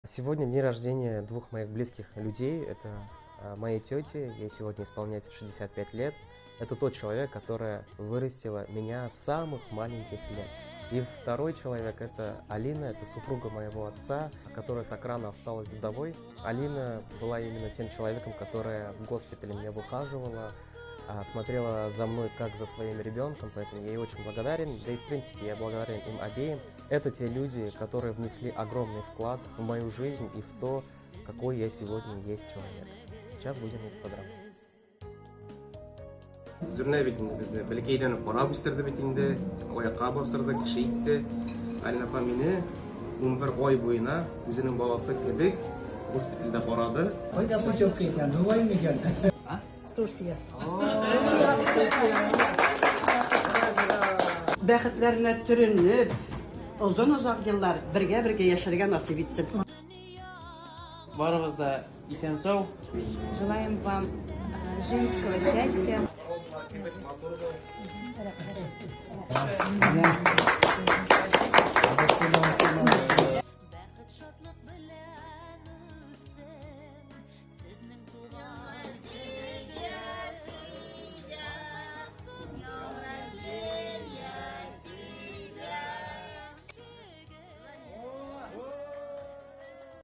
Сегодня день рождения двух моих близких людей. Это моей тети, ей сегодня исполняется 65 лет. Это тот человек, которая вырастила меня с самых маленьких лет. И второй человек – это Алина, это супруга моего отца, которая так рано осталась вдовой. Алина была именно тем человеком, которая в госпитале меня выхаживала, смотрела за мной как за своим ребенком, поэтому я ей очень благодарен. Да и в принципе я благодарен им обеим. Это те люди, которые внесли огромный вклад в мою жизнь и в то, какой я сегодня есть человек. Сейчас будем их поздравлять. Зөрнә бит инде безне бәләкәйдән үк карап үстерде бит инде, аякка бастырды, кеше итте. Алина апа мине 11 ай буена үзенең баласы кебек госпитальдә карады. Кайда путевка икән? Дубай микән? Турция. Бәхетләренә төренеп, озын-озак еллар бергә-бергә яшәргә насыйп итсен. Барыбыз да исән-сау. Желаем вам женского счастья.